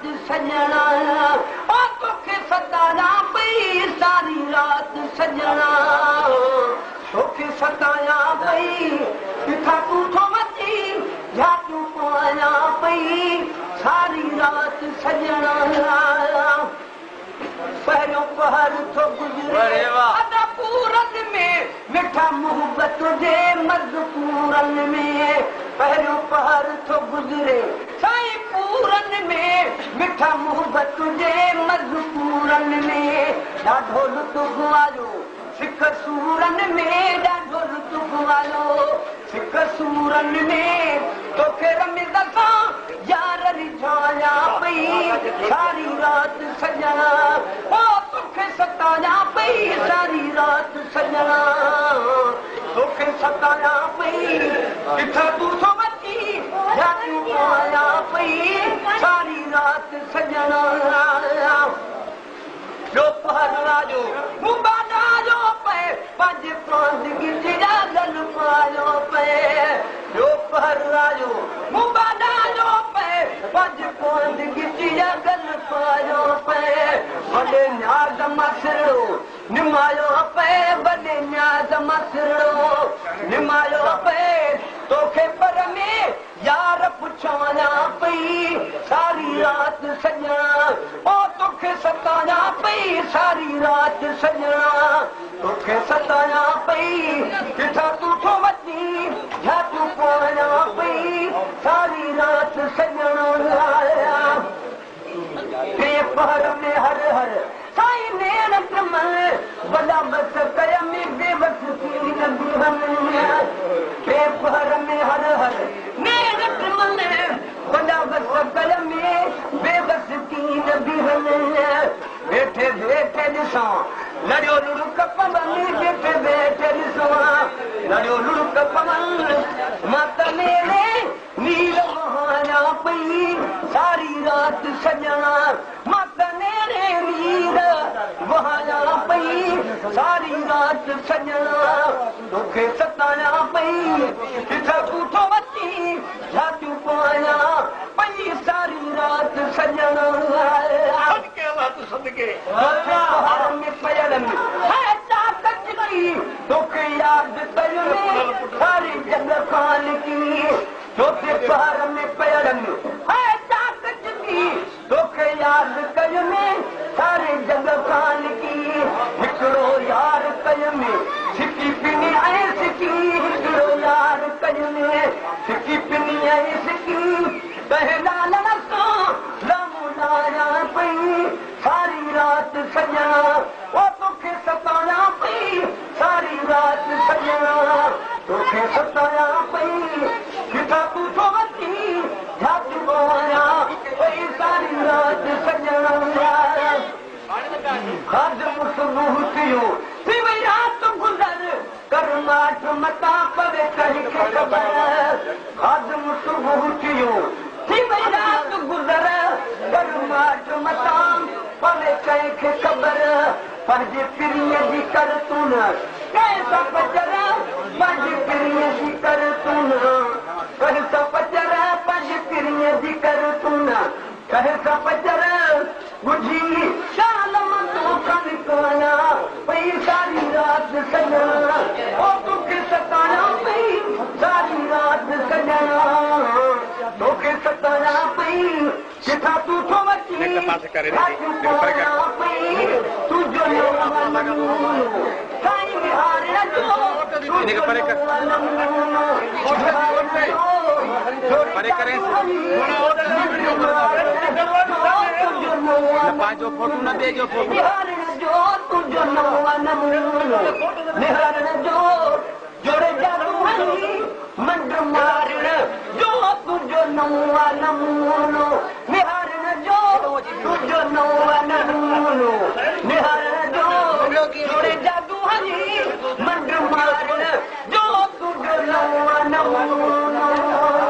رات सॼणा ओ तोखे सतायां पई सारी रात सॼणा तोखे सतायां पई किथां तूं थो वञी झातियूं पायां पई सारी रात सॼणा पहिरियों पहर थो गुज़रे अदा पूरन में मिठा मुहबत जे मज़कूरन में पहिरियों पहर थो गुज़रे साईं पूरन में मिठा मुहबत जे मज़कूरन में ॾाढो लुत्फ़ आयो सिख सूरन में ॾाढो लुत्फ़ आयो सिख सूरन में तोखे रमिज़ सां यार रिझायां पई सारी रात सॼणा ओ तोखे सतायां पई सारी रात सॼणा तोखे सतायां पई किथां तूं थो वञी झातियूं पायां पई सारी रात सॼणा ॿियो पहर आयो मुबादायो पए पंहिंजे पांद गिटिया गल पायो पए ॿियो पहर आयो मुबादायो पए पंहिंजे पांद गिटिया गल पायो पए वॾे न्याज़ मां सिरड़ो निमायो पए वॾे न्याज़ मां सिरड़ो निमायो पए तोखे पर में यार पुछायां पई सारी रात सॼणा ओ तोखे सतायां पई सारी रात सॼणा तोखे सतायां पई किथां तूं थो वञी झातियूं पायां पई सारी रात सॼणा टे पहर में हर हर साईं नेण टिमल वॾा बस कयम बेबस थी न बीहनि टे पहर में हर हर नेण टिमल वॾा बस कयम बेबस थी न बीहनि वेठे वेठे ॾिसां लड़ियो लुड़क पवन वेठे वेठे ॾिसां लड़ियो लुड़क पवन मां त नेड़े नीर वहायां पई सारी रात सॼणा मां त नेड़े नीर वहायां पई सारी रात सॼणा तोखे सतायां पई किथां तूं थो वञी झातियूं पायां पई सारी रात सॼणा सदके अल्लाह तू सदके में पयल में है ताकत की तोखे याद कयम सारी जग खान की चौथे पहर में पयल में है ताकत की तोखे याद कयम सारे जग खान की हिकिड़ो यार कयम सिकी पिनी ऐं सिकी हिकिड़ो यार कयम सिकी पिनी ऐं सिकी कंहिं लालण सां लामूं लायां पई सारी रात सॼणा ओ तोखे सतायां पई सारी रात सॼणा तोखे सतायां पई किथां तूं थो वञी झातियूं पायां पई सारी रात सॼणा खादिम सुबुह थियो थी वई रात गुज़र कर माठ मतां पवे कंहिंखे ख़बर खादिम सुबुह थियो थी वई रात गुज़र कर माठ मतां पवे कंहिंखे ख़बर पंहिंजे पीरीअ जी कर तूं न कंहिंसां पचर पंहिंजे पीरीअ जी कर तूं न कंहिंसां पचर पंहिंजे पीरीअ जी कर तूं न कंहिंसां पचर ॻुझी शाल मां तोखां निकायां पई सारी रात सॼणा ओ तोखे सतायां पई सारी रात सॼणा तोखे सतायां पई किथां तूं थो वञी झातियूं पायां पई तुंहिंजो नमूनो साईं निहारण जो तुंहिंजो नमूनो परे करें पंहिंजो फोटो न ॾिजो फोटो निहारण जो तुंहिंजो नओं नमूनो निहारण जो जोड़े जादू हणी मंड मारण जो तुंहिंजो नओं नमूनो निहारण जो तुंहिंजो नओं नमूनो निहारण जो जोड़े जादू हणी मंड मारण जो तुंहिंजो नओं नमूनो।